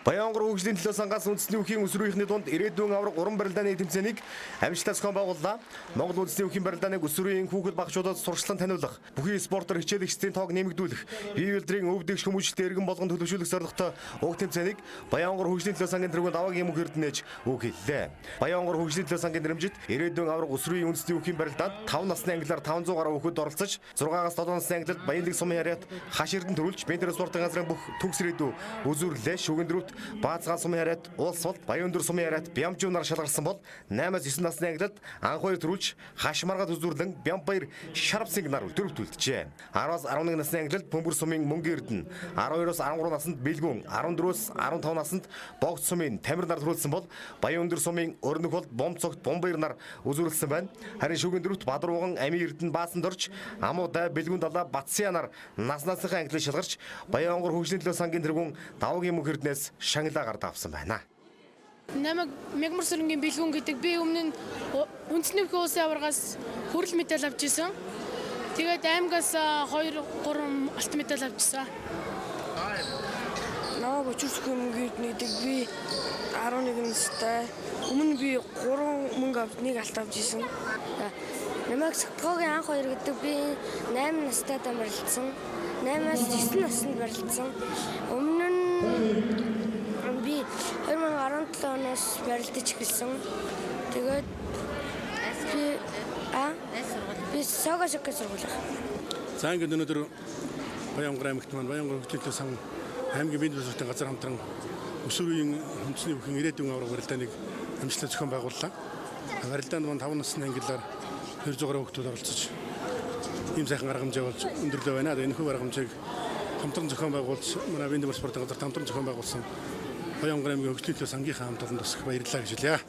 Баян-Онгор хөгжлийн төлөө сангаас үндэсний үхийн өсвөр үеийнхний дунд ирээдүйн аварга уран барилдааны тэмцээнийг амжилттай зохион байгууллаа. Монгол үндэсний үхийн барилдааныг өсвөр үеийн хүүхэд багачуудад сурчлан таниулах, бүхий спортоор хичээлэгчдийн тоог нэмэгдүүлэх, бие үйлдвэрийн өв дэгш хүмүүжлэлт эргэн болгон төлөвшүүлэх зорилготой уг тэмцээнийг Баян-Онгор хөгжлийн төлөө сангийн тэргүүнд Даваагийн мөнх эрдэнэж үг хэллээ. Баян-Онгор хөгжлийн төлөө сангийн нэрэмжит ирээдүйн аварга өсвөр үеийн үндэсний үхийн барилдаанд 5 насны ангилаар 500 гаруй хүүхэд оролцож, 6-аас 7 насны ангилалд Баянлэг сумын харьяат Хаш Эрдэнэ төрүүлж, Бендер спортын газрын бүх төгс ирээдүй үзүүрлээ. Шүгэн дөрөвт Баазгаан сумын харьяат Улс бол Баян-Өндөр сумын харьяат Бямжуу нар шалгарсан бол 8-аас 9 насны ангилалд анх хоёр төрүүлж, Хаш маргад үзүүрлэн Бямбаяр Шарпсинг нар дөрөвт үлджээ. 10-аас 11 насны ангилалд Бөмбөр сумын Мөнгө Эрдэнэ, 12-оос 13 наснд Бэлгүүн, 14-өөс 15 наснд Богд сумын Тамир нар төрүүлсэн бол Баян-Өндөр сумын Өрнөх бол Бомцогт Бомбаяр нар үзүүрлсэн байна. Харин шүгэн дөрөвт Бадрууган Ами Эрдэнэ баасан дорж Амуудай Бэлгүүн далаа Батсяа нар нас насныхаа ангилал шалгарч Баян-Онгор хөгжлийн төлөө сангийн тэргүүн Даваагийн мөнх Эрдэнээс шагналаа гардаг авсан байна. Намайг Мягмар сүрэнгийн Бэлгүүн гэдэг. Би өмнө нь үндэсний бүхий улсын аваргаас хүрэл медаль авч исэн. Тэгээд аймгаас 2 3 алтан медаль авчихсан. Намайг Өчүүрсөхийн мөнгө гэдэг, би 11 настай. Өмнө би 3 мөнгө авч, нэг алт авч исэн. Намайг Сатгоогийн анх хоёр гэдэг, би 8 настай барилдсан. 8-аас 9 наснд барилдсан. Өмнө нь би 2017 оноос барилдаж эхэлсэн. Тэгээд би би Сога Шока сургууль. За, ингээд өнөөдөр Баян-Онгор аймагт маань Баян-Онгор хөгжлийн сан аймгийн бие даасгалтын газар хамтран өсвөр үеийн үндэсний бүхэн ирээдүйн аварга барилдааныг амжилттай зохион байгууллаа. Барилдаанд маань 5 насны ангиллаар 200 гаруй хүүхдүүд оролцож, ийм сайхан арга хэмжээ болж өндөрлөө байна. Энэхүү арга хэмжээг хамтран зохион байгуулж, манай Бие спортын газар хамтран зохион байгуулсан Баян-Онгор аймгийн хөгжлийн төлөө сангийнхаа хамт олонд бас их баярлалаа гэж хэлье.